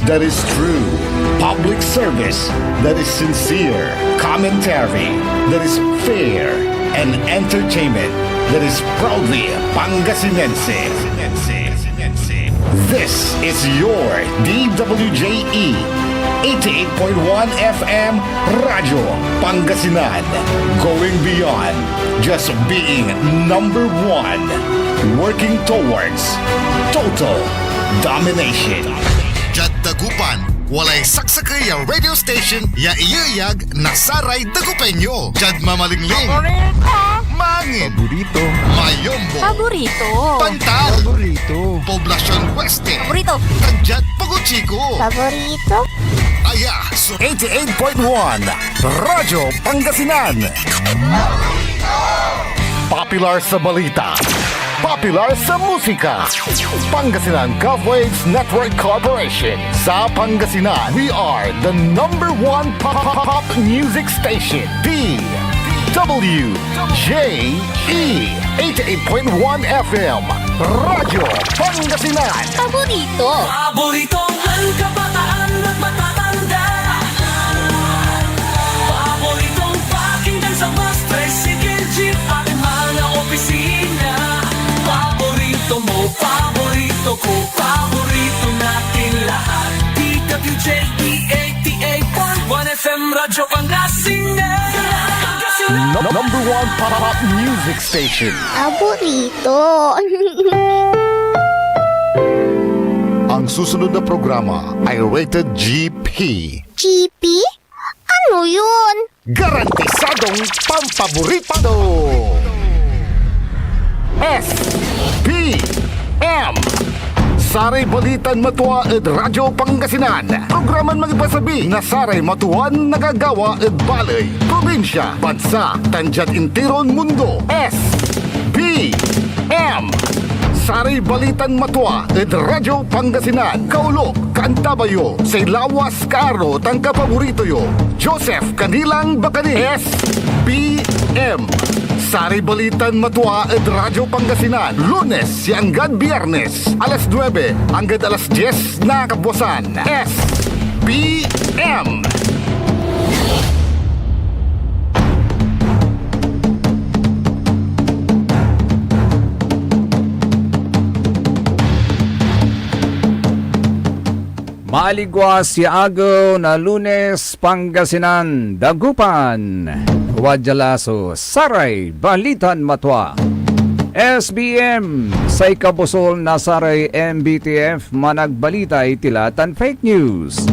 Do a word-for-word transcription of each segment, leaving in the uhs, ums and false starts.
that is true, public service that is sincere, commentary that is fair, and entertainment that is proudly Pangasinense. This is your D W J E eighty-eight point one F M Radyo Pangasinan, going beyond just being number one, working towards total domination. Diad Dagupan, walay saksakey a radio station ya iyeyag na saray Dagupeño. Diad Mamalingling, Paborito! Mangin, Paborito! Mayombo, Paborito! Pantal, Paborito! Poblacion Oeste, Paborito! Tan diad Pogo Chico, Paborito! Aya so eighty-eight point one Radyo Pangasinan. Popular sa balita, popular sa musika. Pangasinan Gov Waves Network Corporation. Sa Pangasinan, we are the number one pop, pop, pop music station, D W J E eighty-eight point one F M, Radyo Pangasinan. Paborito! Paboritong kabataan at matatanda. Paboritong pakinggan sa bus, tricycle, jeep at mga opisina. Paborito mo, paborito ko, paborito natin lahat. D W J E eighty-eight point one F M Radyo Pangasinan. No-, number one pop, pop music station. Paborito. Ang susunod na programa ay rated G P. G P? Ano yun? Garantisadong pampaborito. S P M. Saray balitan matua ed Radyo Pangasinan. Programan mangipasabi na saray matuan nagagawa ed baley, probinsya, bansa, tan diad intiron mundo. S P M. Saray balitan matua ed Radyo Pangasinan. Kaolok, kaantabay yo, say lawas, kaaro, tan kapaborito yo, Joseph Canilang Bacani. S P M. Saray balitan matua ed Radyo Pangasinan, Lunes ya anggad Biyernes, alas nuebe anggad alas dies na kabwasan. S P M. Maligwas ya agew na Lunes, Pangasinan, Dagupan. Wadya la so saray balitan matua. S B M, say kabusol na saray M B T F, managbalita, itila tan fake news.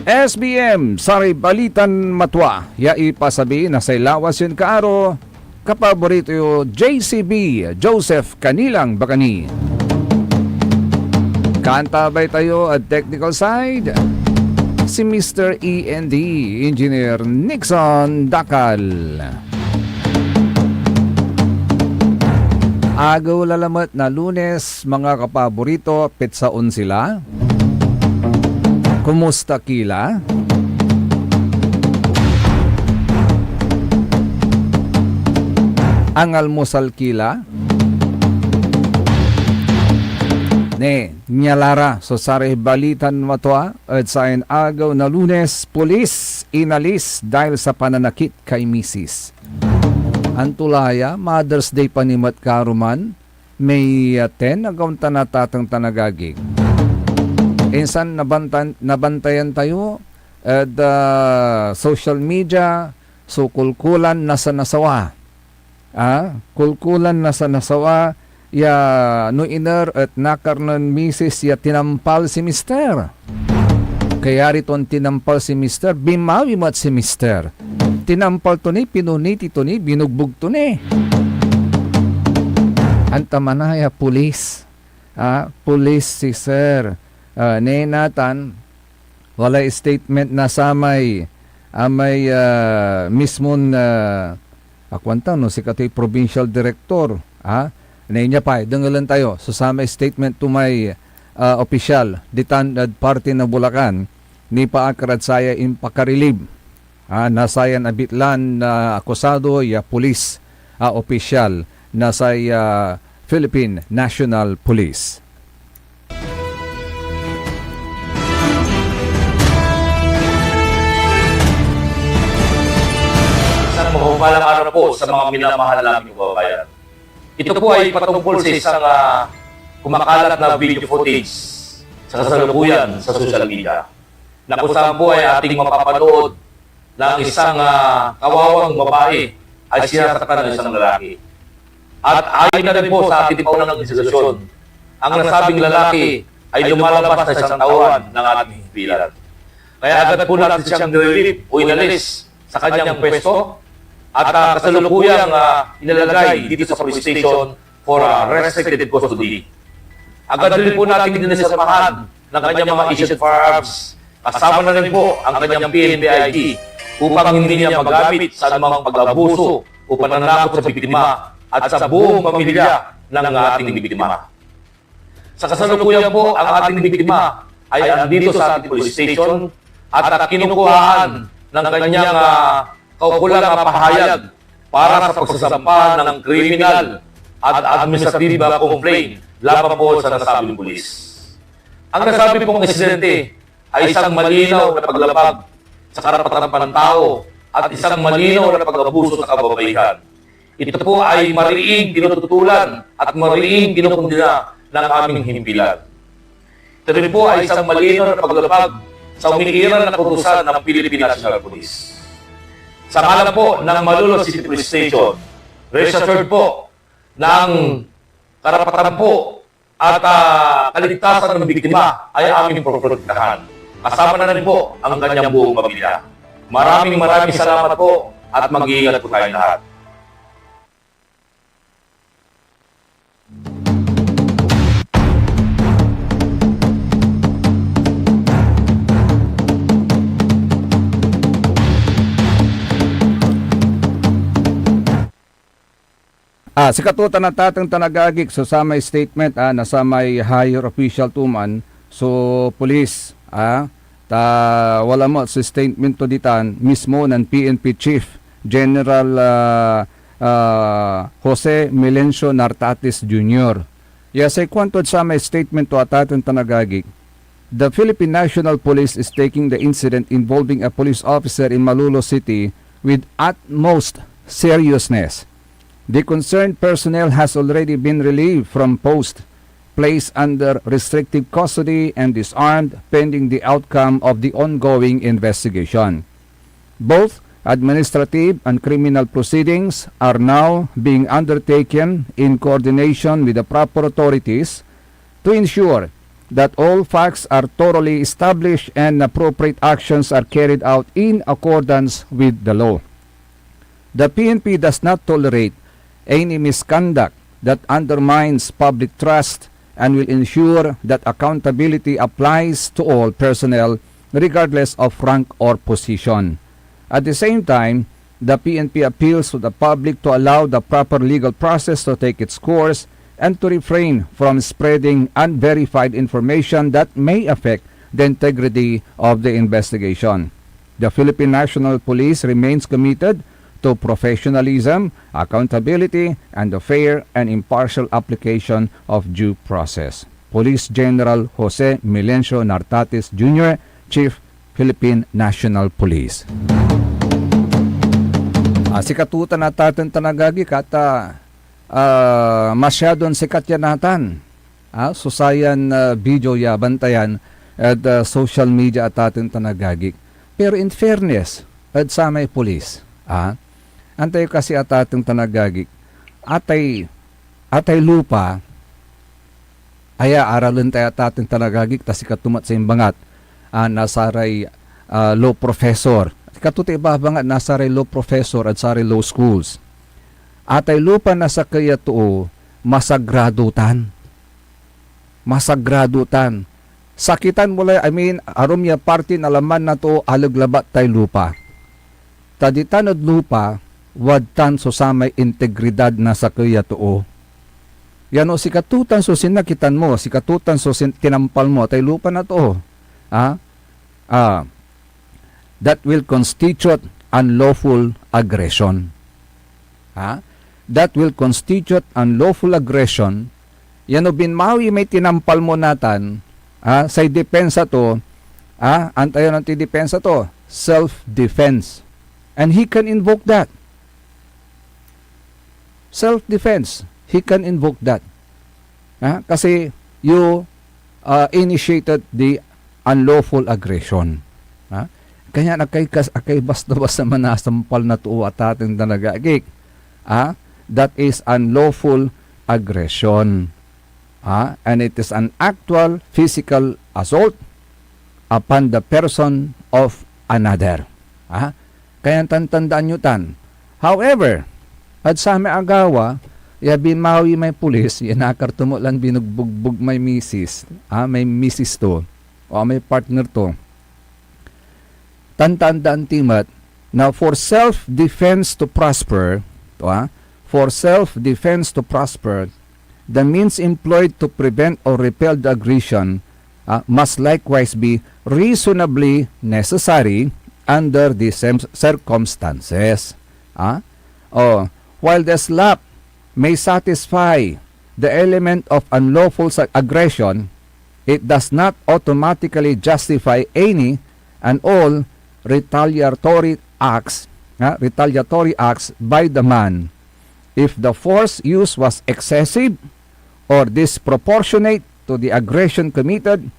S B M, saray balitan matua ya ipasabi na say lawas yon kaaro, kapaborito yo, J C B, Joseph Canilang Bacani. Kaantabay tayo ed technical side, si Mister E N D, Engineer Nixon Dacal. Agew la lamet na Lunes, mga kapaborito, petsaon sila. Kumusta kila? Angalmusal kila? Ne, nialara so saray balitan matua ed sayan agew na Lunes, pulis inalis dahil sa pananakit kay misis. Anto la ya, Mother's Day pa ni met karuman, May, ah, ten, agaw tan atateng tan agagi. Insan nabantan-, nabantayan tayo ed, ah, social media so kulkulan na sanasawa. Ah, kulkulan na sanasawa ya no iner et nakarnen misis ya tinampal si mister. Kayari ton tinampal si mister, binmawi met si mister. Tinampal to ni, pinuniti to ni, binugbog to ni. Anta manaya, pulis. Ah, pulis si sir. Ah, ne natan, walay statement na samay, amay, ah, mismon, ah, akuan ta no, sikatoy provincial director. Ah, ne nia pay, dengelen tayo. So samay statement to may, ah, opisyal, ditan ed parte na Bulacan, nipaakar ed saya impakarilib. Ah, na sayan abitlan na akusado ya pulis a opisyal na say, ah, Philippine National Police. Malang araw po sa mga minamahal naming kababayan. Ito po ay patungkol sa isang, ah, kumakalat na video footage sa kasalukuyan sa social media, na kung saan po ay ating mapapanood na ang isang, ah, kawawang babae ay sinasaktan ng isang lalaki. At ayon na rin po sa ating paunang imbestigasyon, ang nasabing lalaki ay lumalabas na isang tauhan ng ating himpilan. Kaya agad po natin siyang nililip o inalis sa kanyang pwesto at, ah, kasalukuyang, ah, inalagay dito sa police station for, ah, restricted custody. Agad rin po natin dinala sa samahan ng kanyang mga issued firearms, kasama na rin po ang kanyang P N P I D, upang hindi niya magamit sa anumang pag-abuso o pananakot sa biktima at sa buong pamilya ng ating biktima. Sa kasalukuyan po, ang ating biktima ay andito sa ating police station at, ah, kinukuhaan ng kanyang, ah, kaukulang, ah, pahayag para sa pagsasampa ng kriminal at administrative, ah, complaint laban po sa nasabing pulis. Ang nasabi pong insidente ay isang malinaw na paglabag sa karapatan pantao at isang malinaw na pag-abuso sa kababaihan. Ito po ay mariing tinututulan at mariing kinukondena ng aming himpilan. Ito rin po ay isang malinaw na paglabag sa umiiral na kautusan ng Philippine National Police. Sa ngalan po ng Malolos City Police Station, rest assured po ng karapatan po at, ah, kaligtasan ng biktima ay aming poprotektahan. Kasama na rin po ang kanyang buong pamilya. Maraming, maraming salamat po at mag-iingat po tayong lahat. Ah, sikato tan atateng tan agagik so samay statement, ah, na samay higher official to man so police, ah, ta wala met so statement to ditan mismo nen P N P Chief General, ah, ah, Jose Melencio Nartates Junior. Ya say kuantod samay statement to atateng tan agagik, "The Philippine National Police is taking the incident involving a police officer in Malolos City with utmost seriousness. The concerned personnel has already been relieved from post, placed under restrictive custody, and disarmed pending the outcome of the ongoing investigation. Both administrative and criminal proceedings are now being undertaken in coordination with the proper authorities to ensure that all facts are thoroughly established and appropriate actions are carried out in accordance with the law. The P N P does not tolerate any misconduct that undermines public trust and will ensure that accountability applies to all personnel, regardless of rank or position." At the same time, the P N P appeals to the public to allow the proper legal process to take its course and to refrain from spreading unverified information that may affect the integrity of the investigation. The Philippine National Police remains committed to professionalism, accountability, and the fair and impartial application of due process. Police General Jose Melencio Nartates Junior, Chief, Philippine National Police. Ah, sikato tan atateng tan agagik, ah, masyadon sikat ya natan, ah, so sayan, ah, video ya bantayan ed, ah, social media, atateng tan agagik. Pero in fairness ed samay polis, ah, antayo kasi, atateng tan agagik, atay, atay lupa, aya aralen tayo, atateng tan agagik, ta sikato met so imbangat, ah, na saray, ah, law professor. Sikato ti ibabangat na saray law professor ed saray law schools. Atay lupa na sakey a too, masagrado tan. Masagrado tan. Sakitan mo lay amin, arum ya parti na laman na too, aleg labat tay lupa. Ta ditan ed lupa, wadtan so samay integridad na sakey a too. Ya no sikato tan so sinakitan mo, sikato tan so sin-, tinampal mo, atay lupa na too, ah, ah, that will constitute unlawful aggression. Ha? That will constitute unlawful aggression. Ya no binmawi may tinampal mo natan, ha? Say depensa to, ha? Antayo antoy depensa to? Self-defense. And he can invoke that. self-defense. He can invoke that. Ha? Kasi you, uh, initiated the unlawful aggression. Ha? Kaya akay kas-, akay basta-basta manasampal na too, atateng tan agagik. Ha? That is unlawful aggression. Ha? And it is an actual physical assault upon the person of another. Ha? Kaya tantandaan yo tan. However, ed samay agawa ya binmawi may pulis, ya nakar to met lan binugbugbog may misis, ah, may misis to, o may partner to. Tantandaan ti met na for self-defense to prosper, to, ah, for self-defense to prosper, the means employed to prevent or repel the aggression, ah, must likewise be reasonably necessary under the sem-, circumstances. Ah? Oh, while the slap may satisfy the element of unlawful sa-, aggression, it does not automatically justify any and all retaliatory acts, ah, retaliatory acts by the man. If the force used was excessive or disproportionate to the aggression committed,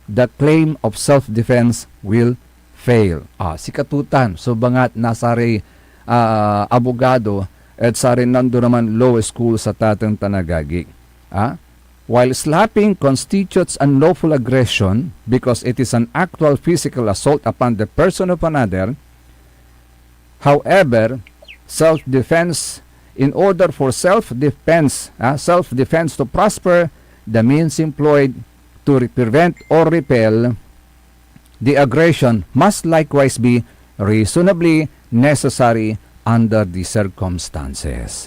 the claim of self-defense will fail. Ah, sikatotan so bangat na saray, ah, abogado ed saray nandoroman law school, atateng tan agagi. Ah, while slapping constitutes unlawful aggression because it is an actual physical assault upon the person of another, however, self-defense, in order for self-defense, ah, self-defense to prosper, the means employed to re-, prevent or repel the aggression must likewise be reasonably necessary under the circumstances.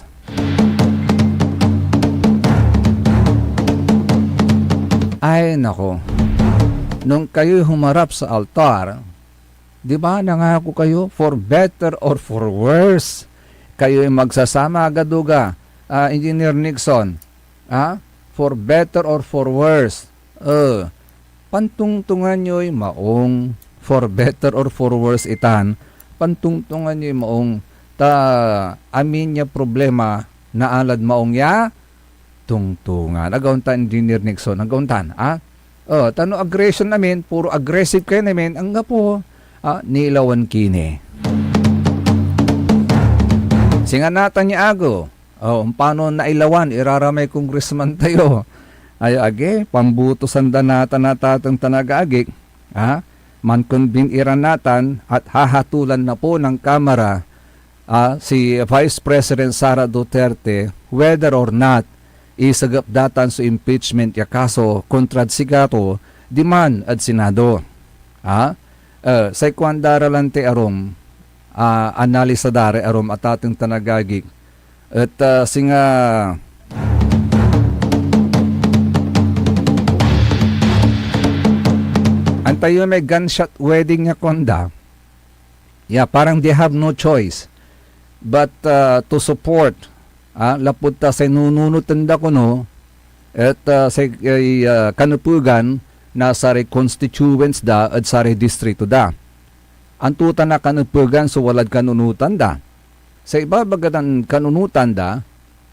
Ay, nako. Nung kayo'y humarap sa altar, di ba nangako kayo, for better or for worse? Kayo'y magsasama, agaduga, ah, Engineer Nixon, ah, for better or for worse? Eh, pantungtungan yoy maong, for better or for worse itan, pantungtungan yoy maong, ta amin ya problema naalad maong ya tungtungan. Agaw ontan, Engineer Nixon, agaw ontan, ah? Oh, ta no aggression amin, puro aggressive kayo amin, anggapo, ah, nilawan ki ni. Singa natan ya agew, oh, ompano nailawan ira ramay congressman tayo. Ay, agi, pambutosan da natan, atateng tan agagi, ah? Man-convene ira natan at hahatulan na po ng Kamara, ah, si Vice President Sara Duterte whether or not isagep da tan so impeachment ya kaso kontrad sikato diman ed Senado. Ah, eh, say kuan da ra lanti arum, ah, analisa da ra arum, atateng tan agagi, et, ah, singa antayo may gunshot wedding ya kuan da. Yeah, parang they have no choice but, uh, to support, ah, lapud ta say nununoten da kono et, uh, say, uh, kanepegan na saray constituents da ed saray distrito da. Anto tan a kanepegan so walad kanunotan da? Say ibabaga dan kanunotan da,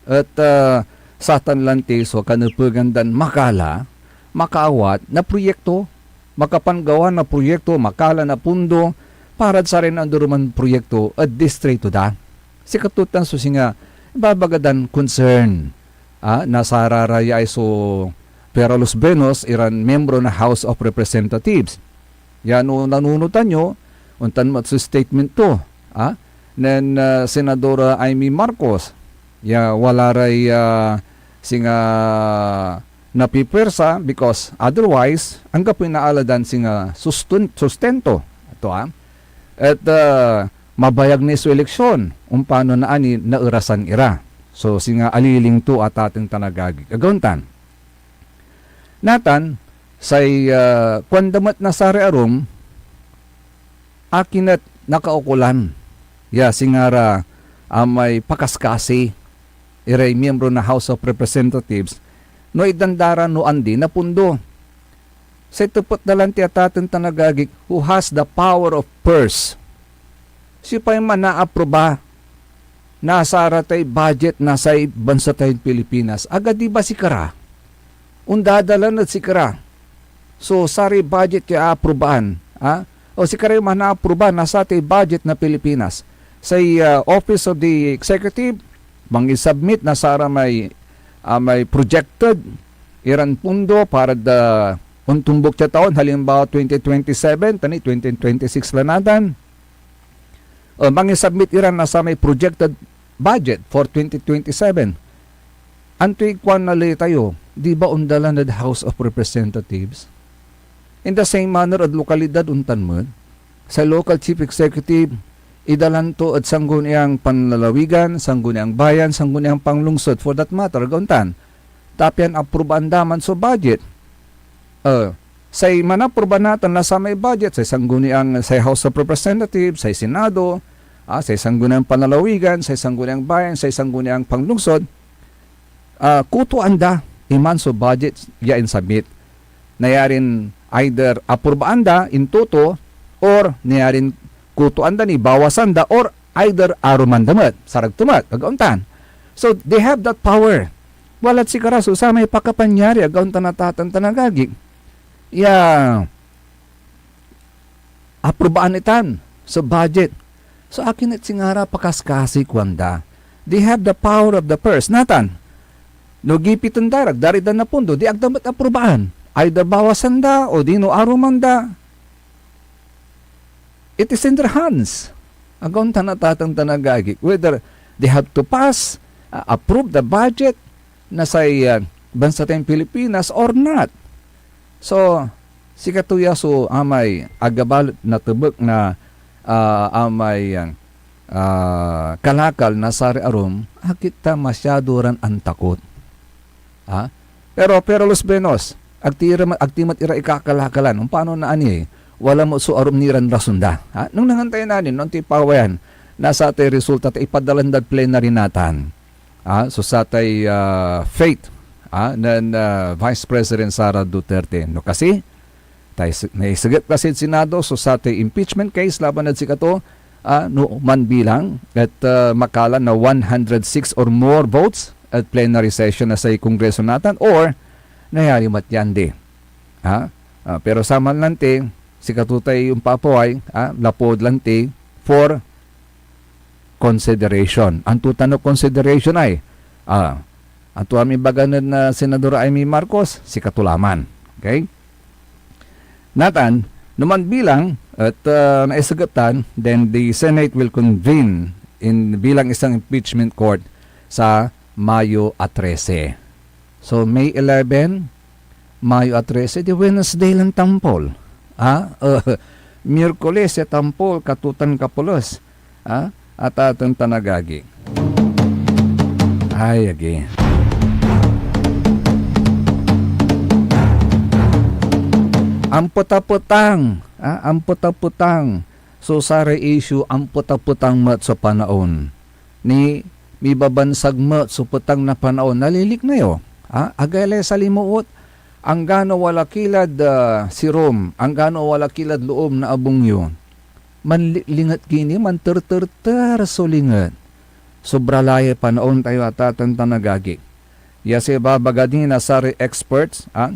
et, ah, satan lanti so kanepegan dan makala, makaawat na proyekto, makapanggawa na proyekto, makala na pondo, parad saray nandoroman proyekto ed distrito da. Sikato tan so singa ibabaga dan concern, ah, na sararayay so Pera Los Buenos iran miyembro na House of Representatives. Ya no nanunotan yo, ontan met so statement to, ah, nen, ah, Senadora Imee Marcos, ya wala ray, ah, singa napipuersa because otherwise, anggapoy naaladan singa sustun-, sustento. Ito, ah. Et, ah, mabayag ni so eleksyon, ompano naani naerasan ira. So, singa aliling to, atateng tan agagi. Agaw ontan. Natan, say, ah, kuanda met na saray arum, akin et nakaukolan ya singa ra amay pakaskasi iray miyembro na House of Representatives no itdan da ra no andi na pondo. Say tepet da lanti, atateng tan agagi, who has the power of purse? Siopay manaaproba na saratay budget na say bansa tayon Pilipinas. Agadi ba sikara? Ondadalan ed sikara. So, saray budget ya aaprobaan, ha? O sikaray manaaproba na satay budget na Pilipinas. Say, ah, Office of the Executive, mangisubmit na saramay, ah, may projected iran pundo para da ontumbok ya taon, halimbawa twenty twenty-seven, tani twenty twenty-six la natan. O, mangisubmit iran na samay projected budget for twenty twenty-seven. Antoy kuan na ley tayo? Di ba ondalan ed House of Representatives? In the same manner, ed lokalidad ontan met, say local chief executive, idalan to ed sangguniang panlalawigan, sangguniang bayan, sangguniang panlungsod, for that matter, ag ontan. Ta pian aprobaan da man so budget. Eh, say manapruba natan na samay budget, say sangguniang, say House of Representatives, say Senado, ah, say sangguniang panlalawigan, say sangguniang bayan, say sangguniang panlungsod, ah, kutoan da iman so budget ya insubmit. Nayarin either aprobaan da in toto or nayarin kutoan da ni, bawasan da, or either aruman da met, sarag to met, ag ontan. So, they have that power. Walad sikara so samay pakapanyari, ag ontan a tatan tan agagi, ya aprobaan itan so budget. So, akin et singara pakaskasi, kuanda? They have the power of the purse. Natan, no gipiten da, rag da ridan na pundo, di ag da met aprobaan. Either bawasan da, o di no aruman da. It is in their hands. Ag ontan a tatan tan agagi, whether they have to pass, uh, approve the budget na say, uh, bansa tayong Pilipinas or not. So, sikato ya so amay agabalet na tebek na, ah, amay, ah, kalakal na saray arum, akit ta masyado ran antakot. Ha? Pero, pero los buenos, agti ira, agti met ira ikakalakalan. Ompano naani, wala met so arum ni ran rason da. Ha? Nengnengen tayo natan, no antoy pawayan na satay resulta ta ipadalan dad plenary natan. Ah, so satay, ah, faith, ah, nen, ah, Vice President Sara Duterte. No kasi, tay, naiseget kasi ed Senado so satay impeachment case laban ed sikato, ah, no manbilang et, ah, makalan na one hundred six or more votes at plenary session na say Kongreso natan, or nayari met yan di. Ha? Ah, pero saman lanti, sikato tay ompapaway, ah, lapud lanti for consideration. Anto tan no consideration ay? Ah, anto amin baga nen, ah, Senador Imee Marcos? Sikato laman. Okay? Natan, no manbilang et, ah, naisegetan, then the Senate will convene in bilang isang impeachment court sa Mayo a trese. So, May eleven, Mayo a trese, di Wednesday lan tampol. Ah, eh, Miyerkules ya tampol, katutan kapules. Ah, ataten tan agagi. Ay, agi. Ampetapetang, ah, ampetapetang so saray issue, ampetapetang met so panaon. Ni mibabansag met so petang na panaon, nalilikna yo. Ah, agay lay salimuot, anggano wala ki lad, ah, sirom, anggano wala ki lad loob na abung yo, manlilinget ki ni, manterterter so linget. Sobra la yay panaon tayo, ataten tan agagi. Ya say ibabaga ni na saray experts, ah,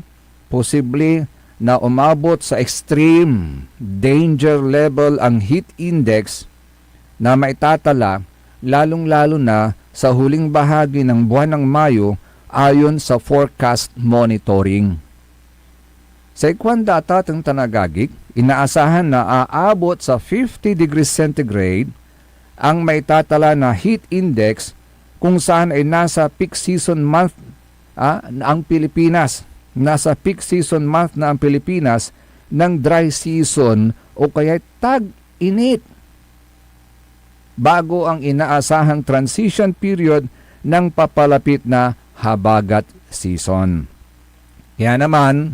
posible na umabot sa extreme danger level ang heat index na maitatala, lalong-lalo na sa huling bahagi ng buwan ng Mayo, ayon sa forecast monitoring. Say kuanda, ataten tan agagi, inaasahan na aabot sa fifty degrees centigrade ang maitatala na heat index kung saan ay nasa peak season month, ah, ang Pilipinas. Nasa peak season month na ang Pilipinas ng dry season o kaya tag-init bago ang inaasahang transition period ng papalapit na habagat season. Kaya naman,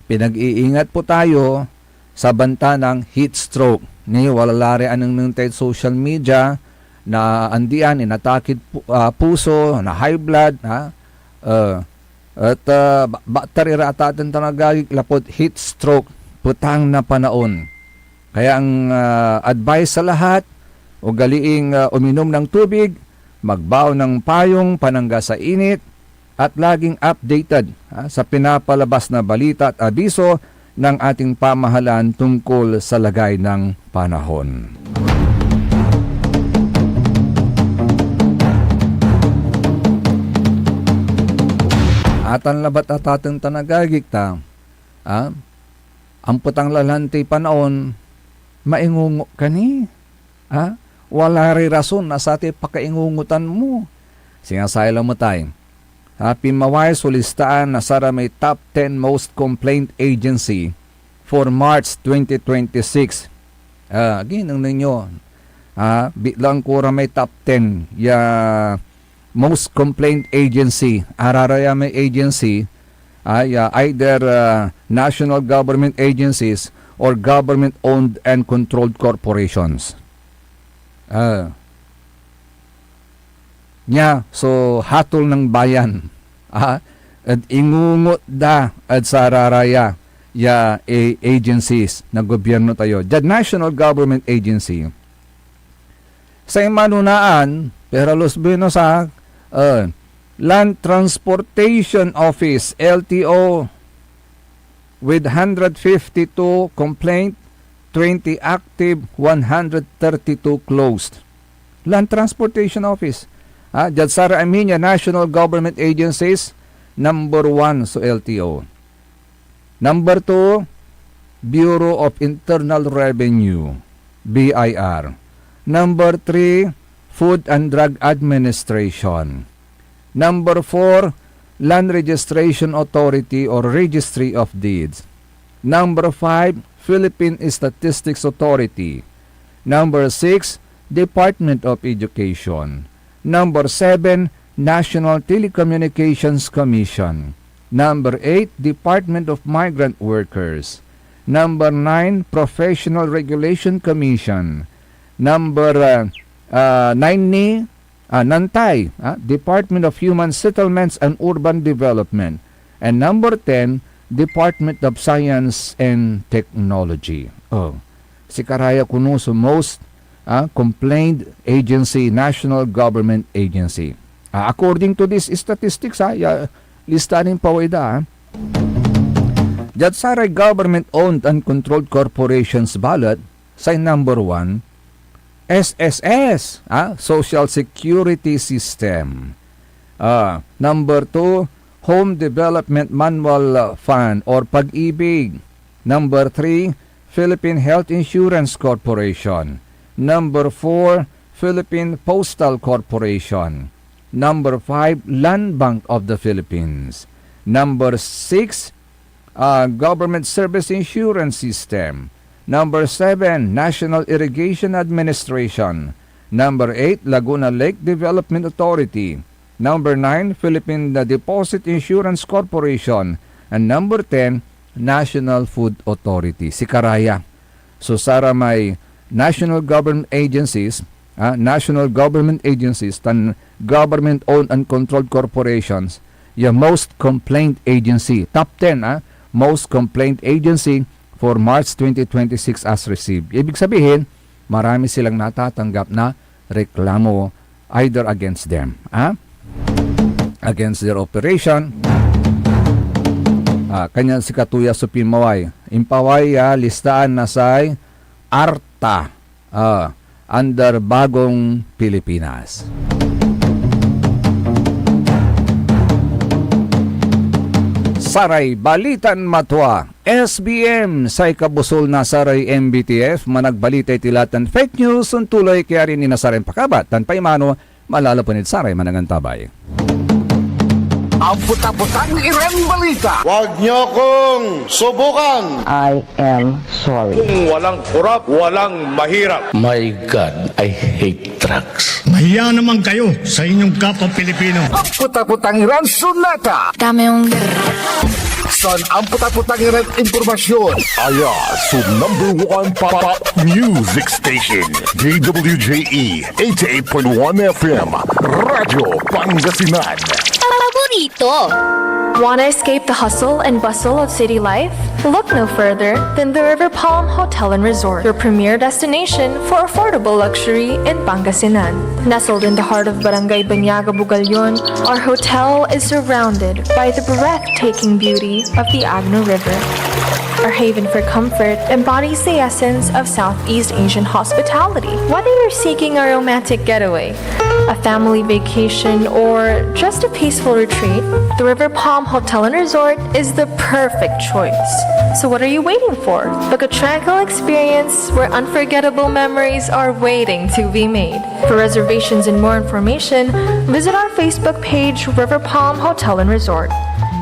pinag-iingat po tayo sa banta ng heat stroke. Ni wala la ray anengneng tayo social media na andian, inatakid pu-, ah, puso, na high blood, ha? Eh, at, ah, ba-, batar ira ataten tan agagi lapud heat stroke, petang na panaon. Kaya ang, ah, advice sa lahat, ugaliing, ah, uminom ng tubig, magbaon ng payong panangga sa init, at laging updated, ah, sa pinapalabas na balita at abiso ng ating pamahalaan tungkol sa lagay ng panahon. Atan labat a tateng tan agagik ta, ah, ampetang la lanti panaon, maingungo ka ni. Ha? Wala ray rason na satay pakaingungotan mo. Singa saya lamet ay, ha, pinmaway so listaan na saramay top ten most complained agency for March twenty twenty-six. Ah, agi, nengneng yo. Ah, bitlang ko ra may top ten ya most complained agency. Araraya may agency, ah, ya either, ah, national government agencies or government-owned and controlled corporations. Ah. Nia so hatol ng bayan, ah, ed ingungot da ed sararaya ya a-, agencies na gobyerno tayo. Diad National Government Agency, say manonaan, pero los buenos, ah, eh, Land Transportation Office, L T O, with hundred fifty-two complaint, twenty active, one hundred thirty-two closed. Land Transportation Office. Ah, diad saray amin ya national government agencies, number one so L T O. Number two, Bureau of Internal Revenue, B I R. Number three, Food and Drug Administration. Number four, Land Registration Authority or Registry of Deeds. Number five, Philippine Statistics Authority. Number six, Department of Education. Number seven, National Telecommunications Commission. Number eight, Department of Migrant Workers. Number nine, Professional Regulation Commission. Number, uh, uh, nine ni, ah, nantay, ah, Department of Human Settlements and Urban Development. And number ten, Department of Science and Technology. Oh, sikara ya kuno so most, ah, complained agency, national government agency. Ah, according to these statistics, ah, ya, lista nin paway da, ah. Diad saray government-owned and controlled corporations balet, say number one, S S S, ah, Social Security System. Ah, number two, Home Development Manual, ah, Fund or Pag-ibig. Number three, Philippine Health Insurance Corporation. Number four, Philippine Postal Corporation. Number five, Land Bank of the Philippines. Number six, ah, Government Service Insurance System. Number seven, National Irrigation Administration. Number eight, Laguna Lake Development Authority. Number nine, Philippine Deposit Insurance Corporation. And number ten, National Food Authority. Sikara ya so saramay national government agencies, ah, national government agencies, tan government-owned and controlled corporations, ya most complained agency. Top ten, ah, most complained agency for March twenty twenty-six as received. Ibig sabihin, marami silang natatanggap na reklamo either against them, ah, against their operation. Ah, kanyan sikato ya so pinmaway. Impaway ya listaan na say ARTA, ah, under Bagong Pilipinas. Saray balitan matua, S B M, say kabusol na saray M B T F, managbalita iti latan fake news, ontuloy kaya rin ina saray pakabat, tan paimano, malalapen ed saray manangantabay. Ampot-apotang iran balita. Huwag niyo kong subukan. I am sorry. Kung walang korap, walang mahirap. My God, I hate drugs. Mahiya naman kayo sa inyong kapwa Pilipino. Ampot-apotang iran sunata. Dame yung San ampot-apotang iran impormasyon. Aya so number one pop music station, D W J E eighty-eight point one F M, Radyo Pangasinan. Paborito. Want to escape the hustle and bustle of city life? Look no further than the River Palm Hotel and Resort, your premier destination for affordable luxury in Pangasinan. Nestled in the heart of Barangay Banyaga, Bugallon, our hotel is surrounded by the breathtaking beauty of the Agno River. Our haven for comfort embodies the essence of Southeast Asian hospitality. Whether you're seeking a romantic getaway, a family vacation, or just a peaceful retreat, the River Palm Hotel and Resort is the perfect choice. So what are you waiting for? Book a tranquil experience where unforgettable memories are waiting to be made. For reservations and more information, visit our Facebook page, River Palm Hotel and Resort.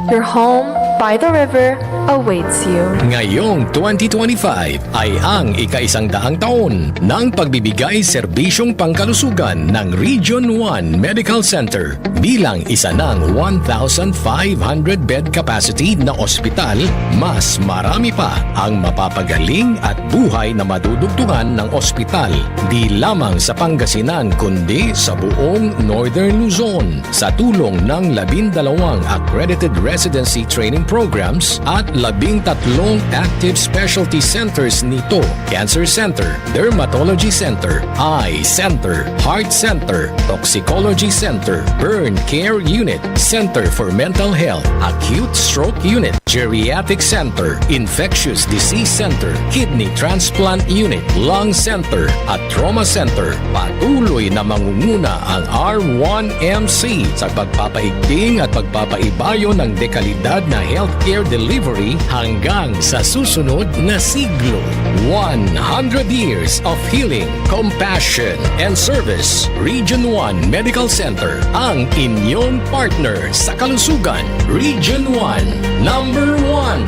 Your home by the river awaits you. Ngayong twenty twenty-five ay ang ikaisang daang taon ng pagbibigay serbisyong pangkalusugan ng Region one Medical Center. Bilang isa ng one thousand five hundred bed capacity na ospital, mas marami pa ang mapapagaling at buhay na madudugtungan ng ospital, di lamang sa Pangasinan kundi sa buong Northern Luzon. Sa tulong ng labindalawang accredited residency training programs at labintatlong active specialty centers nito, Cancer Center, Dermatology Center, Eye Center, Heart Center, Toxicology Center, Burn Care Unit, Center for Mental Health, Acute Stroke Unit, Geriatric Center, Infectious Disease Center, Kidney Transplant Unit, Lung Center, at Trauma Center. Patuloy na mangunguna ang R one M C sa pagpapaigting at pagpapaibayo ng dekalidad na healthcare delivery hanggang sa susunod na siglo. One hundred years of healing, compassion, and service. Region one Medical Center, ang inyong partner sa kalusugan. Region one, number one.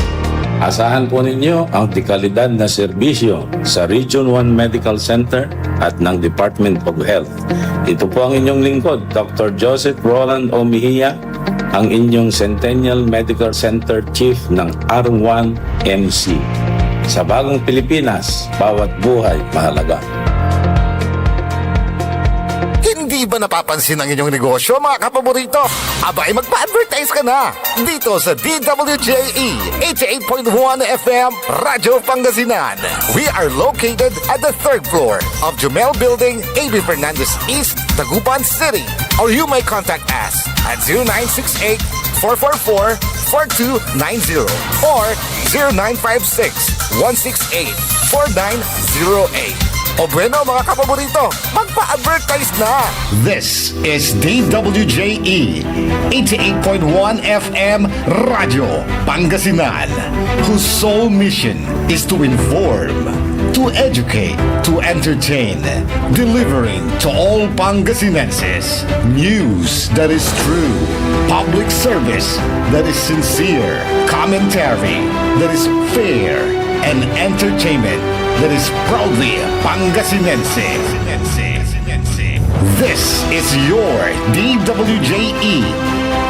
Asahan po ninyo ang dekalidad na serbisyo sa Region one Medical Center at ng Department of Health. Ito po ang inyong lingkod, Doctor Joseph Roland O. Mejia, ang inyong Centennial Medical Center Chief ng R one M C. Sa bagong Pilipinas, bawat buhay mahalaga. Hindi ba napapansin ang inyong negosyo, mga kapaborito? Abay, magpa-advertise ka na dito sa D W J E eighty-eight point one F M Radyo Pangasinan. We are located at the third floor of Jumel Building, A B Fernandez East, Dagupan City. Or you may contact us at zero nine six eight, four four four, four two nine zero or zero nine five six, one six eight, four nine zero eight. O bueno, mga kapaborito, magpa-advertise na! This is D W J E eighty-eight point one F M Radyo Pangasinan, whose sole mission is to inform, to educate, to entertain, delivering to all Pangasinenses news that is true, public service that is sincere, commentary that is fair, and entertainment that is proudly Pangasinense. This is your D W J E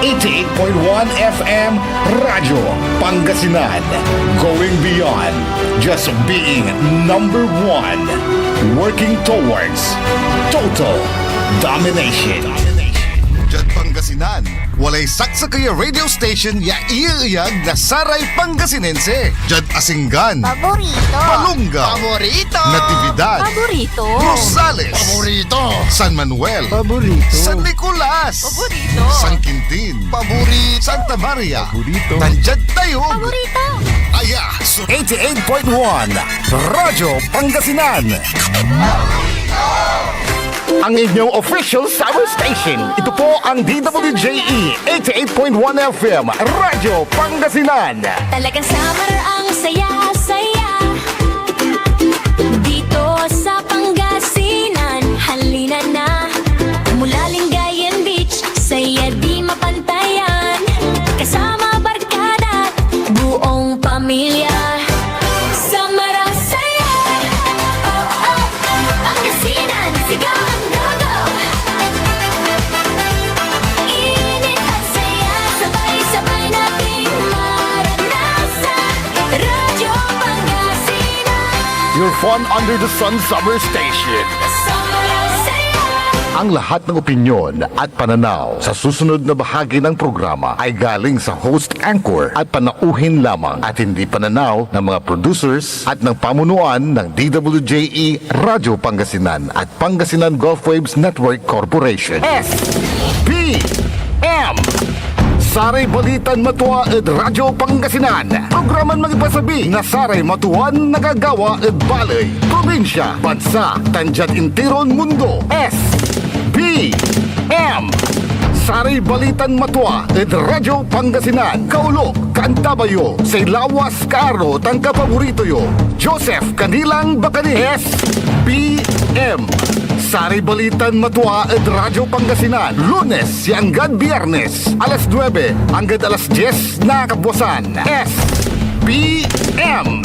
eighty-eight point one F M Radyo Pangasinan. Going beyond just being number one. Working towards total domination. Diad Pangasinan, walay saksakey a radio station ya iyeeyag na saray Pangasinense. Diad Asinggan, Paborito. Balonga, Paborito. Natividad, Paborito. Rosales, Paborito. San Manuel, Paborito. San Nicolas, Paborito. San Quintin, Paborito. Santa Maria, Paborito. Tan diad Tayug. Paborito. Aya so eighty-eight point one Radyo Pangasinan. Ang inyong official summer station. Ito po ang D W J E eighty-eight point one F M Radyo Pangasinan. Talagang summer ang saya-saya. Dito sa Pangasinan, halina na. Mula Lingayen Beach, saya di mapantayan. Kasama barkada, buong pamilya. Summer ang saya. Oh, oh, oh. Pangasinan, sigaw ang go-go. Init at saya, sabay-sabay nating maranasan. Radyo Pangasinan. Your fun under the sun summer station. Summer ang saya. Ang lahat ng opinyon at pananaw sa susunod na bahagi ng programa ay galing sa host anchor at panauhin lamang at hindi pananaw ng mga producers at ng pamunuan ng D W J E Radyo Pangasinan at Pangasinan Gulf Waves Network Corporation. S B M. Saray balitan matua ed Radyo Pangasinan. Programan mangipasabi na saray matuan nagagawa ed baley, probinsya, bansa, tan diad intiron mundo. S B M. Saray balitan matua ed Radyo Pangasinan. Kaolok, kaantabayo, say lawas, kaaro, tan kapaborito yo, Joseph Kanilang Bacani. S B M. Saray balitan matua ed Radyo Pangasinan, Lunes ya anggad Biyernes, alas nuebe anggad alas dies na kabuasan. S B M.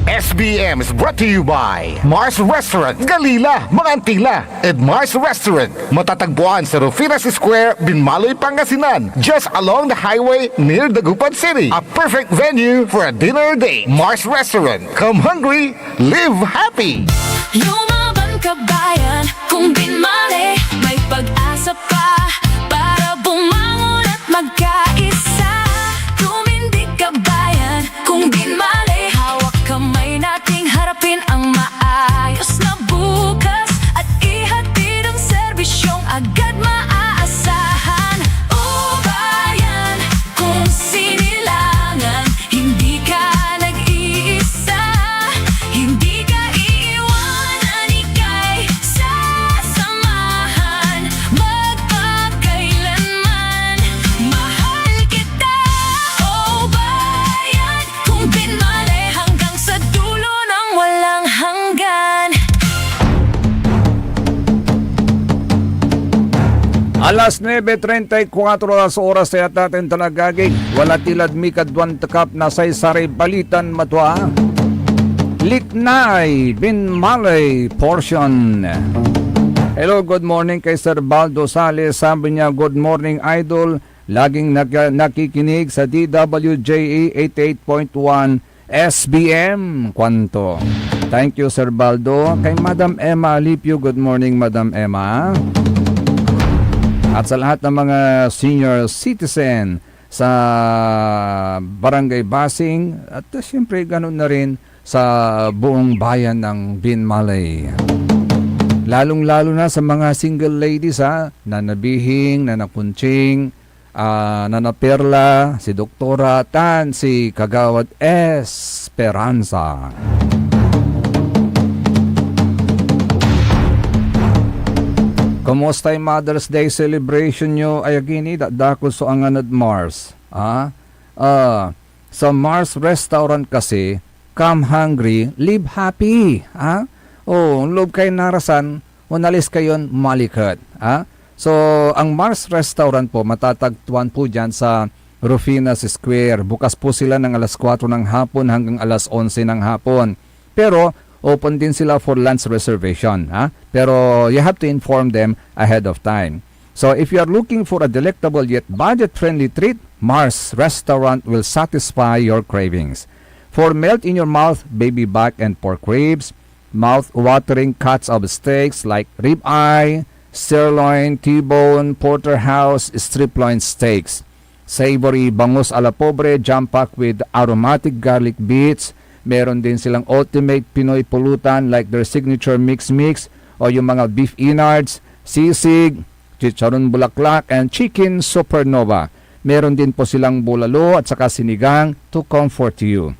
S B M is brought to you by Mars Restaurant, Galila, mga Antila. At Mars Restaurant, matatagpuan sa Rufinas Square, Binmaloy, Pangasinan, just along the highway near Dagupan City. A perfect venue for a dinner date. Mars Restaurant. Come hungry, live happy! Lumaban ka, bayan, kung binmali, may pag-asa pa para bumangon at magkaisa. Tumindig ka, bayan, kung binmali, hawak kamay nating harapin ang maayos na bukas at ihatid ang serbisyong agad maaasahan. O bayan, kung sinilangan, hindi ka nag-iisa, hindi ka iiwanan, ika'y sasamahan, magpakailanman. Mahal kita, o bayan, kung binmali hanggang sa dulo ng walang hanggan. Alas nuebe treinta y cuatro las oras ya taten tan agagi. Wala ti ladmi kad duan tekap na say saray balitan matua. Liknay, binmali portion. Hello, good morning kay Sir Baldo Sales. Sabi niya, "Good morning, Idol. Laging naka-, nakikinig sa D W J E eighty-eight point one S B M," kuanto. Thank you, Sir Baldo. Kay Madam Emma Alipio, good morning, Madam Emma. At sa lahat ng mga senior citizen sa Barangay Basing, at, uh, siyempre, ganun na rin sa buong bayan ng Binmalay. Lalong-lalo na sa mga single ladies, ha, Nana Bihing, Nana Kunching, ah, Nana Perla, si Doktora, tan si Kagawad Esperanza. Kumusta yung Mother's Day celebration nyo, Ayagini? Dakdakot so angan ed Mars, ah? Ah, sa Mars Restaurant kasi, "Come hungry, live happy," ah? Oh, loob kayo narasan, onalis kayon maliket, ah? So, ang Mars Restaurant po, matatagpuan po dyan sa Rufinas Square. Bukas po sila ng alas kuwatro ng hapon hanggang alas onse ng hapon. Pero, open din sila for lunch reservation, ha? Pero, you have to inform them ahead of time. So, if you are looking for a delectable yet budget-friendly treat, Mars Restaurant will satisfy your cravings. For melt-in-your-mouth baby back and pork ribs, mouth-watering cuts of steaks like ribeye, sirloin, T-bone, porterhouse, strip loin steaks. Savory bangus a la pobre, jam-packed with aromatic garlic bits. Meron din silang ultimate Pinoy pulutan like their signature mix-mix o yung mga beef innards, sisig, chicharon bulaklak, and chicken supernova. Meron din po silang bulalo at saka sinigang to comfort you.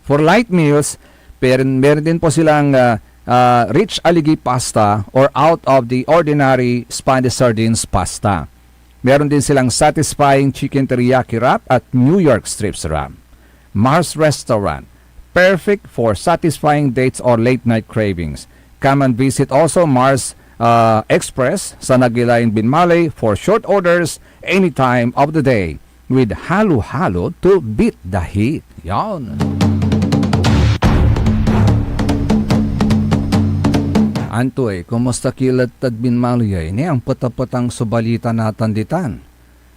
For light meals, per-, meron din po silang, ah, ah, rich aligi pasta or out of the ordinary Spanish sardines pasta. Meron din silang satisfying chicken teriyaki wrap at New York strips wrap. Mars Restaurant, perfect for satisfying dates or late night cravings. Come and visit also Mars, ah, Express, San Aguila in Binmaley for short orders any time of the day with halo-halo to beat the heat. Yan. Antoy, kumusta ki la't ed Binmaley ay? Ni ampetapetang so balita natan ditan.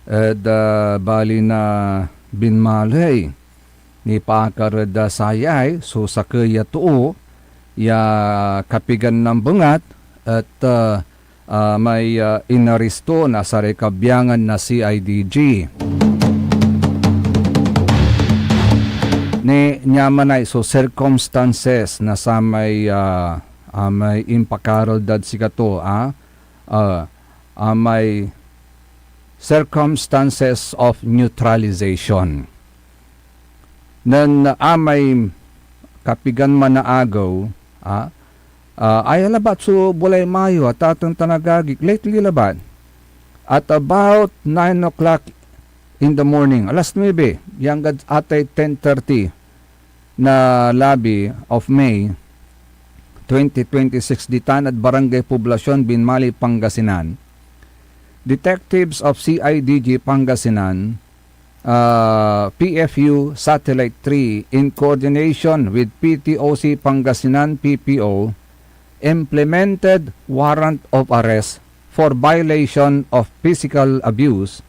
Ed, ah, bali na Binmaley, nipaakar ed, ah, sayay so sakey a too ya kapigan na ambengat et, ah, ah, may, ah, inaresto na saray kabiangan na C I D G. Ni, niamanay so circumstances na samay, ah, ah, may impakaral dad sikato, ah, ah, ah, may circumstances of neutralization. Nen amay kapigan man a agew, ah, ah, aya labat so bulay mayo, atateng tan agagik, lately labat. At about nine o'clock in the morning, alas nuebe, ya anggad atay ten thirty na labi of May twenty twenty-six, ditan ed Barangay Poblacion, Binmali, Pangasinan, detectives of C I D G Pangasinan, uh, P F U Satellite three, in coordination with P T O C Pangasinan, P P O, implemented warrant of arrest for violation of physical abuse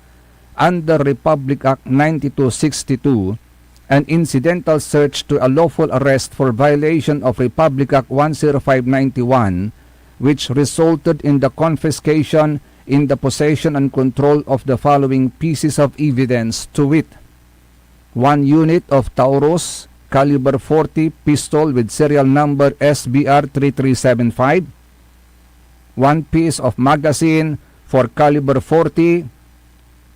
under Republic Act ninety-two sixty-two, an incidental search to a lawful arrest for violation of Republic Act one zero five ninety-one, which resulted in the confiscation in the possession and control of the following pieces of evidence, to wit: one unit of Taurus caliber forty pistol with serial number S B R three three seven five, one piece of magazine for caliber forty,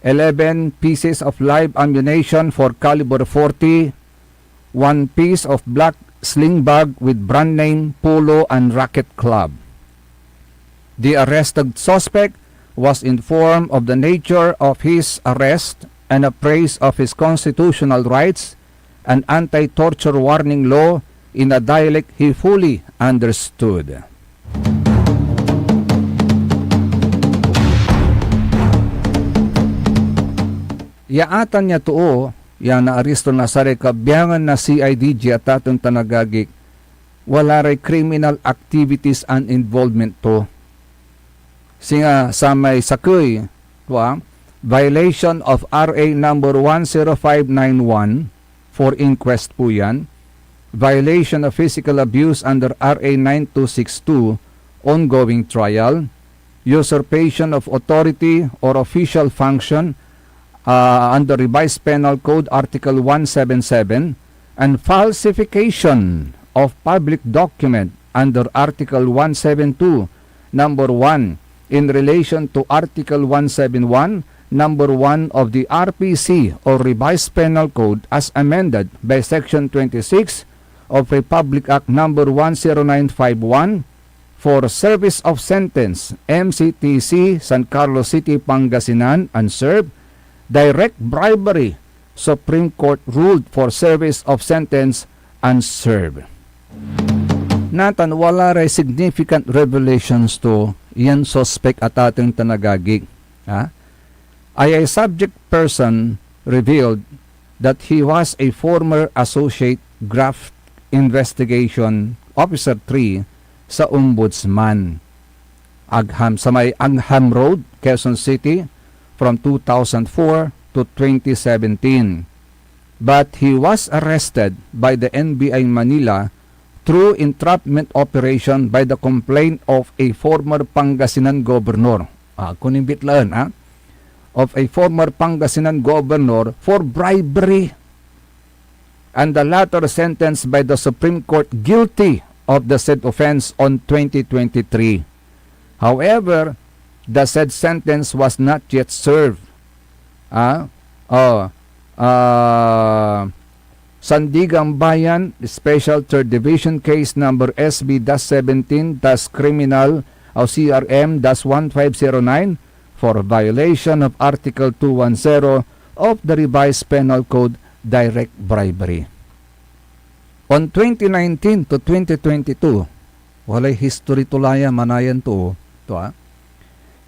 eleven pieces of live ammunition for caliber forty, one piece of black sling bag with brand name Polo and Racket Club. The arrested suspect was informed of the nature of his arrest and apprised of his constitutional rights and anti-torture warning law in a dialect he fully understood. Ya atan ya too ya naaresto na saray kabiangan na C I D G, atateng tan agagik, wala ray criminal activities an involvement to. Singa samay sakey, tua, violation of R A number one zero five nine one, for inquest po yan, violation of physical abuse under R A nine two six two, ongoing trial, usurpation of authority or official function, uh, under Revised Penal Code Article one seven seven, and falsification of public document under Article one seven two, number one, in relation to Article one seven one, number one of the R P C or Revised Penal Code as amended by Section twenty-six of Republic Act number one zero nine five one, for service of sentence, M C T C, San Carlos City, Pangasinan, unserved, direct bribery, Supreme Court ruled for service of sentence, unserved. Natan, wala ray significant revelations to yan suspect, atateng tan agagik. Ha? Ay, ay subject person revealed that he was a former associate graft investigation officer three sa Ombudsman. Agham, sa may Agham Road, Quezon City, from two thousand four to twenty seventeen. But he was arrested by the N B I Manila through entrapment operation by the complaint of a former Pangasinan governor. Ah, kunin bitlaen, ah. Of a former Pangasinan governor for bribery, and the latter sentenced by the Supreme Court guilty of the said offense on twenty twenty-three. However, the said sentence was not yet served. Ah, oh, ah, Sandigan Bayan, Special Third Division Case Number S B dash seventeen dash Criminal o C R M dash one five zero nine for violation of Article two one zero of the Revised Penal Code, direct bribery. On twenty nineteen to twenty twenty-two, walay history to la ya, manayan to, to, ah.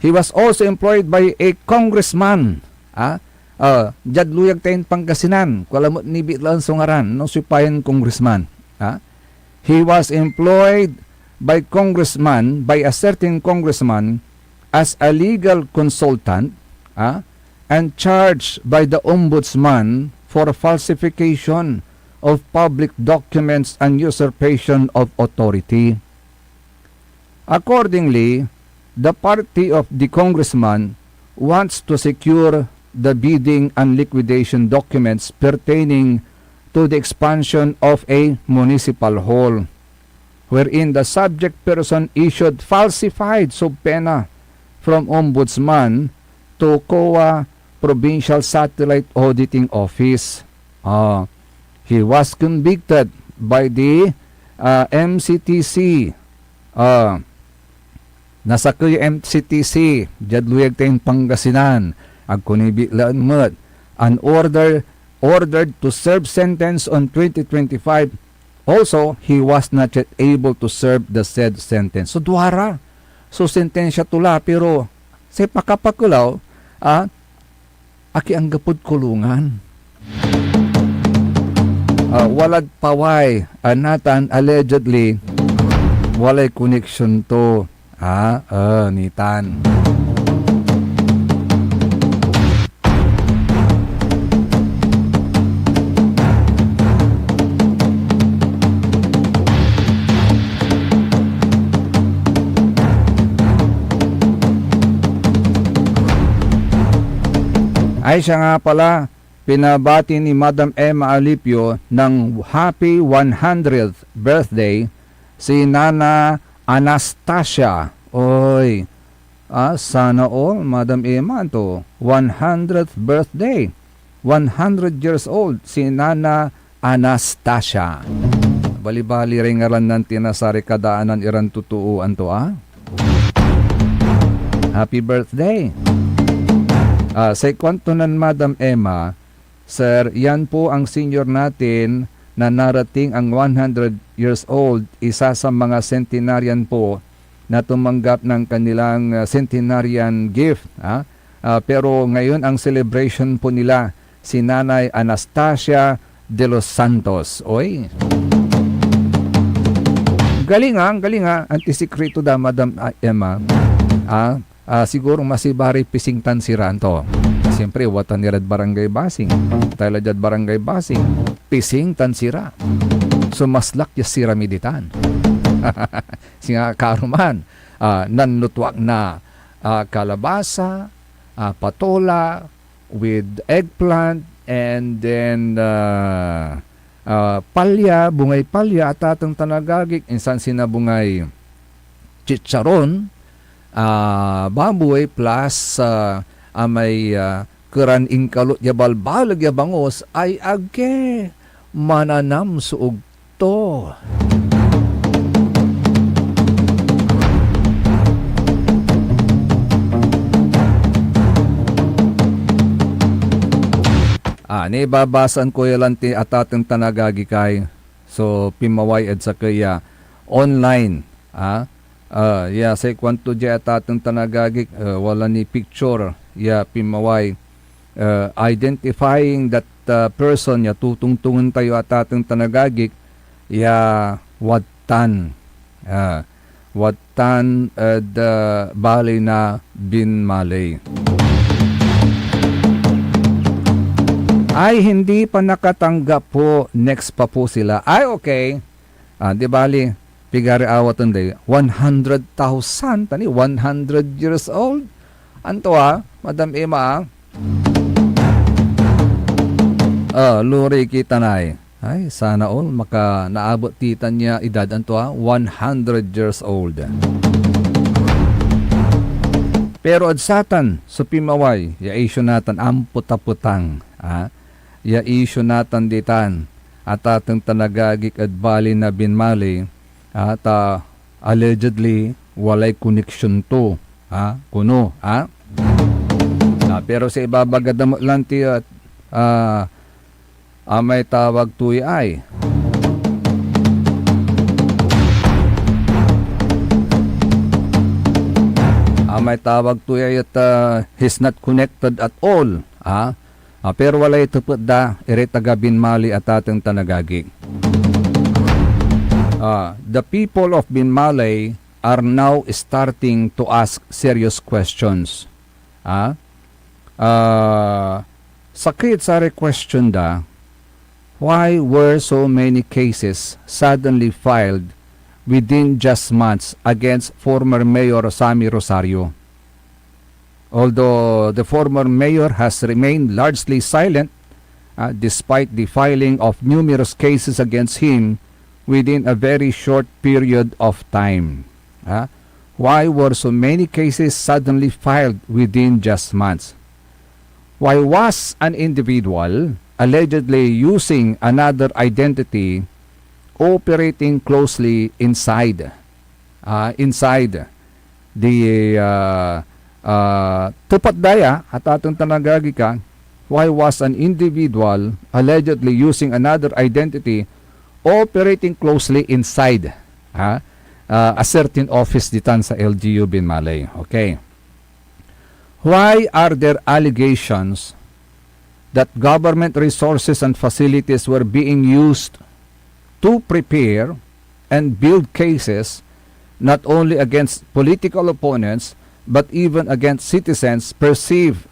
He was also employed by a congressman, ah, ah, diad luyag tayon Pangasinan, kuala met ni bitlaen so ngaran, no, siopayan congressman, ah. He was employed by congressman, by a certain congressman, as a legal consultant, ah, and charged by the ombudsman for falsification of public documents and usurpation of authority. Accordingly, the party of the congressman wants to secure the bidding and liquidation documents pertaining to the expansion of a municipal hall, wherein the subject person issued falsified subpoena from Ombudsman to COA Provincial Satellite Auditing Office. Ah, he was convicted by the, ah, M C T C. Ah, nasakey ya M C T C, diad luyag tayon Pangasinan, agko ni bitlaen met, an order, ordered to serve sentence on twenty twenty-five. Also, he was not yet able to serve the said sentence. So, duara so sentensya to la, pero say pakapakelaw, ah, aki anggapod kulungan. Ah, walad paway, ah, natan, allegedly, walay connection to. Ah, ah, nitan. Ay, siya nga pala, pinabati ni Madam Emma Alipio ng happy one hundredth birthday si Nana Anastasia. Oy, ah, sana all, Madam Emma, to, one hundredth birthday. One hundred years old si Nana Anastasia. Balibali ray ngaran nan tinasari kadaanan iran totoo, anto, ah? Happy birthday. Ah, say kuanto nen Madam Emma, "Sir, yan po ang senior natin na narating ang one hundred years old, isa sa mga centenarian po na tumanggap ng kanilang, ah, centenarian gift, ah. Ah, pero ngayon ang celebration po nila si Nanay Anastasia de los Santos." Oy. Galing, ah, galing, ah. Antisikreto da, Madam, ah, Emma. Ah, ah, siguro masibaray pising tan sira anto. Siyempre, watan irad Barangay Basing. Tala diad Barangay Basing, pising tan sira. So, maslak ya sira mi ditan. Singa karuman, ah, nanlutuak na, ah, kalabasa, ah, patola, with eggplant, and then, ah, ah, palya, bungay palya, atateng tan agagik, insan sinabungay chicharon, ah, baboy, plus, ah, amay, ah, keran inkalot ya balbaleg ya bangus, ay agi, mananam so ugto. Ah, nibabasan ko ya lan ti atateng tan agagik ay. So, pinmaway ed sakey ya online, ah, ah, ya say kuanto dia atateng tan agagik, ah, wala ni picture ya pinmaway, ah, identifying that, ah, person ya totongtongen tayo atateng tan agagik ya wadtan, ah, wadtan ed, ah, baley na binmaley. Ay, hindi pa nakatanggap po. Next pa po sila. Ay, okay. Ah, di bali, pigari awaten day one hundred thousand, tani one hundred years old. Anto, ah, Madam Emma, ah? Ah, luri kita nay. Ay, sana all maka naabot ti tan ya edad, anto, ah, one hundred years old. Pero ed satan so pinmaway ya issue natan, ampot a petang, ah, ya issue natan ditan, atateng tan agagik ed baley na binmaley, ah, ta allegedly walay koneksyon to, ah, kono, ah. Ah, pero say ibabaga da met lan ti, ah, ah, amay tawag to ya ay. Amay tawag to ya et, ah, he's not connected at all, ah. Ah, pero walay tepet da iray taga Binmaley, atateng tan agagik. Ah, the people of Binmaley are now starting to ask serious questions. Ah, ah, sakey ed saray question da, why were so many cases suddenly filed within just months against former Mayor Sammy Rosario. Although the former mayor has remained largely silent, uh, despite the filing of numerous cases against him within a very short period of time. Uh, why were so many cases suddenly filed within just months? Why was an individual allegedly using another identity operating closely inside, uh, inside the, uh, uh, tupad daya, at atong tanagagi ka, why was an individual allegedly using another identity operating closely inside, ha, uh, a certain office ditan sa L G U Binmaley? Okay. Why are there allegations that government resources and facilities were being used to prepare and build cases not only against political opponents but even against citizens perceived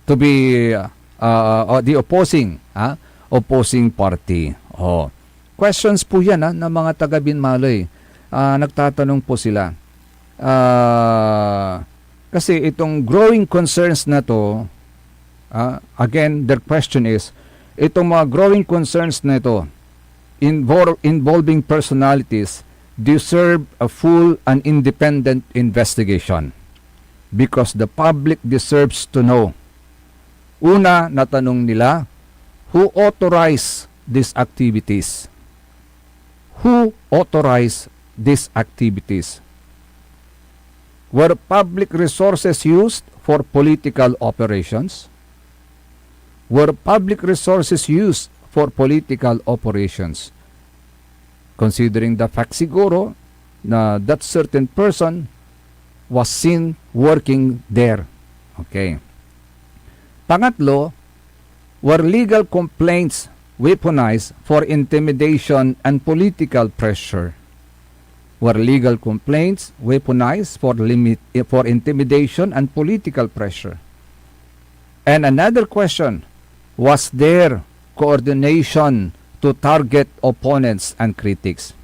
to be, uh, uh, the opposing, ah, opposing party. Oh. Questions po yan, ah, ng mga taga Binmaley. Ah, nagtatanong po sila. Ah, kasi itong growing concerns na to, ah, again, their question is, itong mga growing concerns na ito, invol-, involving personalities, deserve a full and independent investigation because the public deserves to know. Una, natanong nila, who authorized these activities? Who authorized these activities? Were public resources used for political operations? Were public resources used for political operations? Considering the fact siguro na that certain person was seen working there. Okay. Pangatlo, were legal complaints weaponized for intimidation and political pressure? Were legal complaints weaponized for limit, for intimidation and political pressure? And another question, was there coordination to target opponents and critics?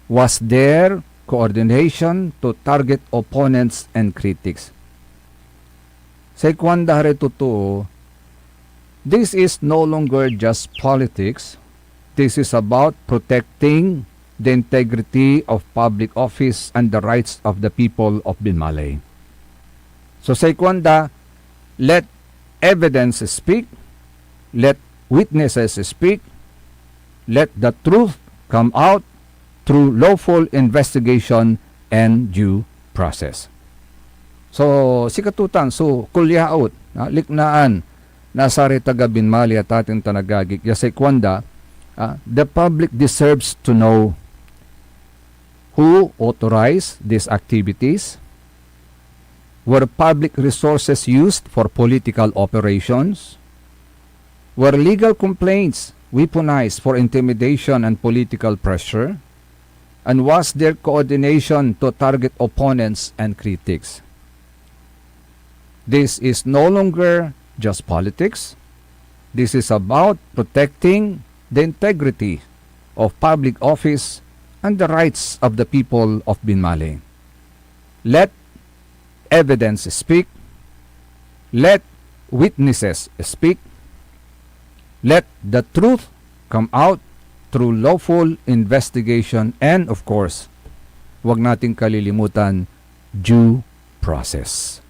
Was there coordination to target opponents and critics? Say kuanda ray totoo, this is no longer just politics. This is about protecting the integrity of public office and the rights of the people of Binmaley. So say kuanda, let evidence speak, let witnesses speak, let the truth come out through lawful investigation and due process. So, sikatotan so kulyaot, ah, liknaan na saray taga Binmaley a taten tan agagik, ya say kuanda, ah, the public deserves to know who authorized these activities, were public resources used for political operations, were legal complaints weaponized for intimidation and political pressure, and was there coordination to target opponents and critics? This is no longer just politics. This is about protecting the integrity of public office and the rights of the people of Binmaley. Let evidence speak. Let witnesses speak. Let the truth come out through lawful investigation and, of course, wag nating kalilimutan, due process.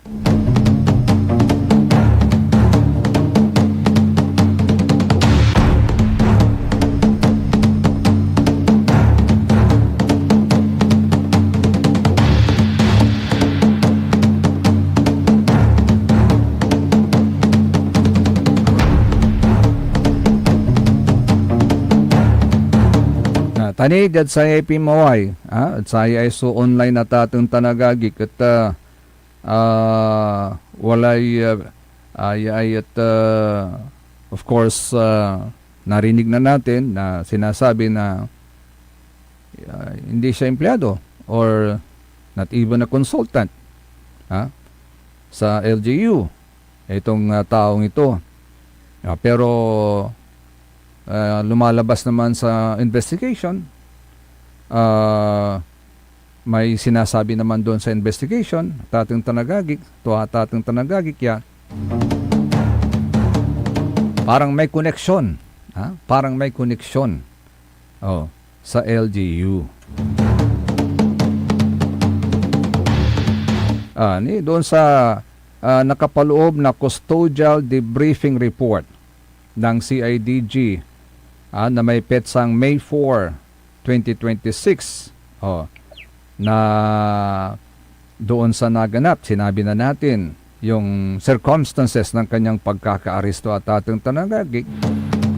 Ah, tani diad sayay pinmaway, ah, ed sayay so online a taten tan agagik et, ah, ah, walay, ah, ay, ay, et, ah, of course, ah, narinig na natin na sinasabi na, ah, hindi siya empleyado or not even a consultant, ha, sa L G U, itong, ah, taong ito. Ah, pero Ah, lumalabas naman sa investigation, ah, may sinasabi naman doon sa investigation, atateng tan agagi, tua atateng tan agagi ya, parang may koneksyon, ha? Parang may koneksyon, oh, sa L G U. Ah, ni, doon sa, ah, nakapaloob na custodial debriefing report ng C I D G, ah, na may petsang May four, twenty twenty-six. Oh, na doon sa naganap, sinabi na natin yung circumstances ng kanyang pagkakaaresto atateng tan agagi.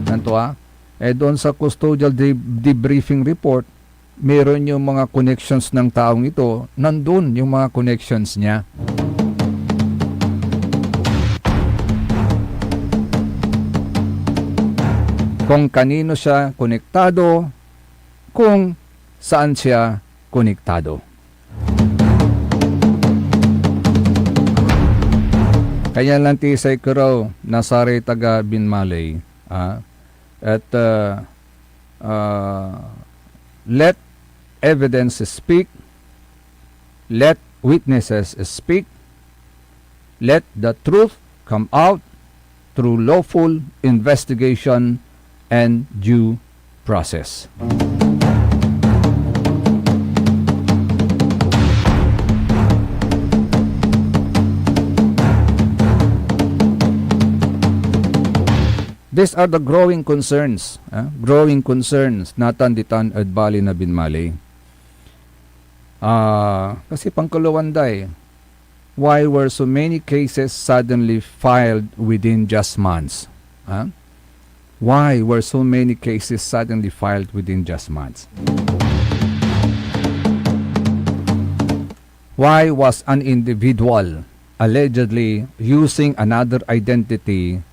Nanto, ah, eh, doon sa custodial de-, debriefing report, meron yung mga connections ng taong ito, nandun yung mga connections niya. Kung kanino siya konektado, kung saan siya konektado. Kaya lanti say kerew na saray taga Binmaley, ah, et, ah, ah, let evidence speak, let witnesses speak, let the truth come out through lawful investigation and due process. These are the growing concerns, ah, growing concerns natan ditan ed bali na Binmaley. Ah, kasi pankolowan da eh. Why were so many cases suddenly filed within just months? Ha? Why were so many cases suddenly filed within just months? Why was an individual allegedly using another identity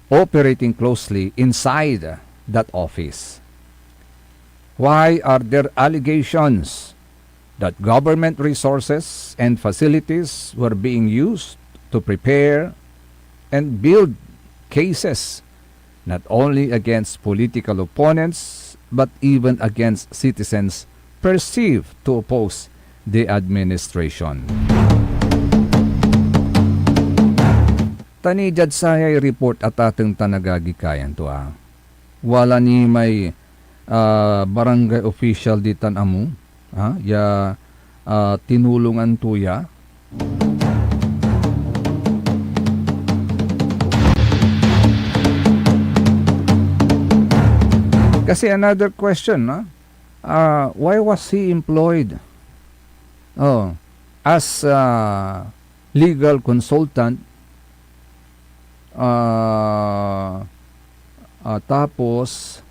operating closely inside that office? Why are there allegations that government resources and facilities were being used to prepare and build cases not only against political opponents but even against citizens perceived to oppose the administration? Ta ni diad sayay report atateng tan agagi kayan to, ah, wala ni may, ah, barangay official ditan amo, ah, ya, ah, tinulongan to ya. Kasi another question, no? Ah, why was he employed? Oh, as, ah, legal consultant, ah, ah, tapos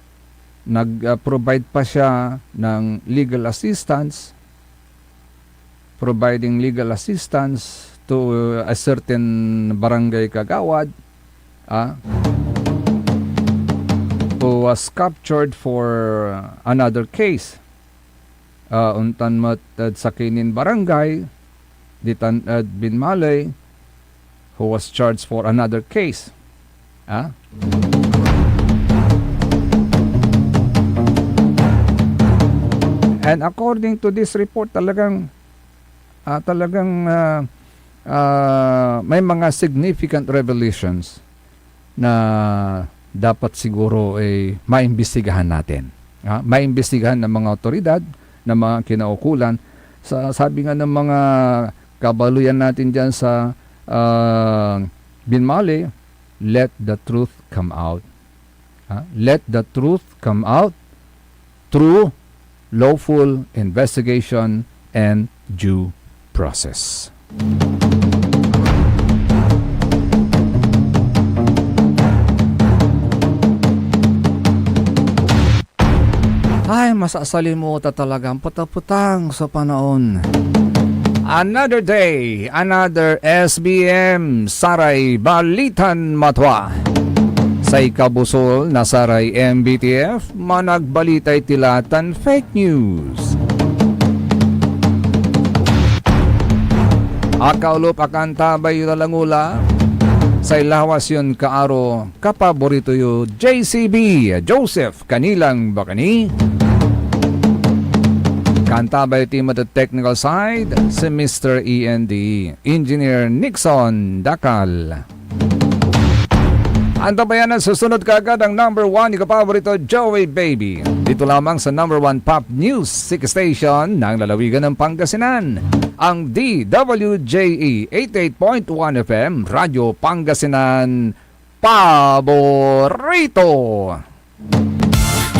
nag, ah, provide pa siya ng legal assistance, providing legal assistance to a certain barangay kagawad, ah, who was captured for another case. Ah, ontan met ed sakey nin barangay, ditan ed Binmaley, who was charged for another case. Ah? And according to this report, talagang, ah, talagang, ah, ah, may mga significant revelations na dapat siguro ay maimbestigahan natin. Ah, maimbestigahan ng mga otoridad, ng mga kinaukulan. Sa, sabi nga ng mga kabaloyan natin diyan sa, ah, Binmaley, "Let the truth come out." Ah, "Let the truth come out through lawful investigation and due process." Ay, masasalimutan talaga ang petepetang so panaon. Another day, another S B M, saray balitan matwa. Say kabusol na saray M B T F, managbalitay tila tan fake news. Akaulup, akantabay yo la langula. say lawas yon kaaro, kapaborito yo, J C B, Joseph Canilang Bacani. Kaantabay ti met ed technical side, si Mister E N D, Engineer Nixon Dacal. Antabayan na susunod kaagad ang number one ni kapaborito, Joey Baby. Dito lamang sa number one pop music station ng lalawigan ng Pangasinan, ang D W J E eighty-eight point one F M, Radyo Pangasinan, Paborito.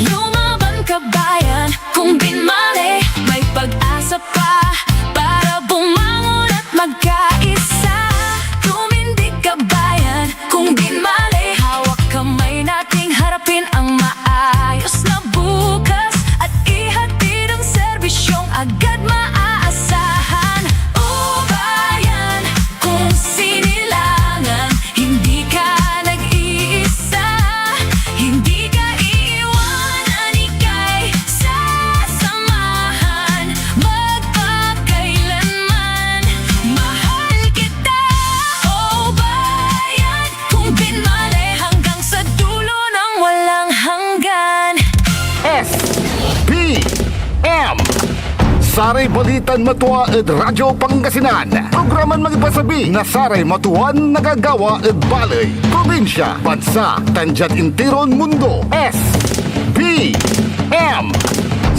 Lumaban, kabayan, kung binmali, may pag-asa pa para bumangon at magkaisa. Tumindig, kabayan, kung binmali, hawak kamay nating harapin ang maayos na bukas at ihatid ang serbisyong agad maaasahan. O bayan, kung sinilangan, hindi ka nag-iisa, hindi ka iiwanan, ika'y sasamahan, magpakailanman. Mahal kita, o bayan, kung binmali hanggang sa dulo ng walang hanggan. S P M. Saray balitan matua ed Radyo Pangasinan. Programan mangipasabi na saray matuan nagagawa ed baley, probinsya, bansa, tan diad intiron mundo. S P M.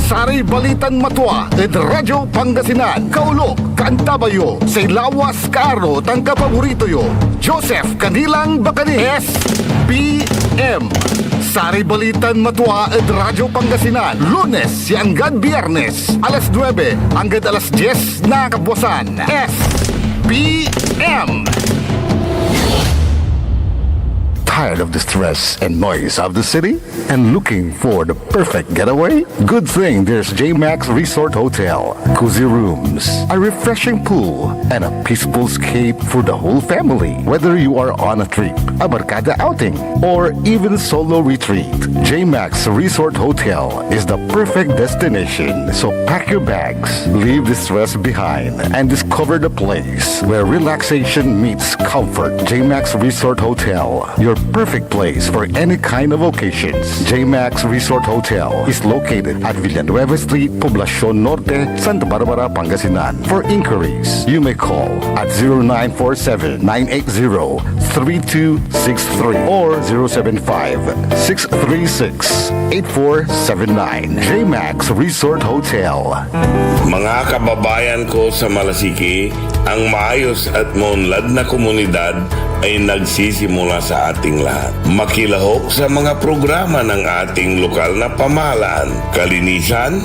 Saray balitan matua ed Radyo Pangasinan. Kaolop, kaantabay yo, say lawas, kaaro, tan kapaborito yo, Joseph Canilang Bacani. S P M. Saray balitan matua ed Radyo Pangasinan, Lunes ya anggad Biyernes, alas nuebe anggad alas dies na kabuasan. S P M. Tired of the stress and noise of the city and looking for the perfect getaway? Good thing there's J-Max Resort Hotel. Cozy rooms, a refreshing pool, and a peaceful escape for the whole family. Whether you are on a trip, a barkada outing, or even solo retreat, J-Max Resort Hotel is the perfect destination. So pack your bags, leave the stress behind, and discover the place where relaxation meets comfort. J-Max Resort Hotel, your perfect place for any kind of occasions. J-Max Resort Hotel is located at Villanueva Street, Poblacion Norte, Santa Barbara, Pangasinan. For inquiries, you may call at zero nine four seven, nine eight zero, three two six three or zero seven five, six three six, eight four seven nine. J-Max Resort Hotel. Mga kababayan ko sa Malasiki, ang maayos at maunlad na komunidad ay nagsisimula sa ating lahat. Makilahok sa mga programa ng ating lokal na pamahalaan, kalinisan,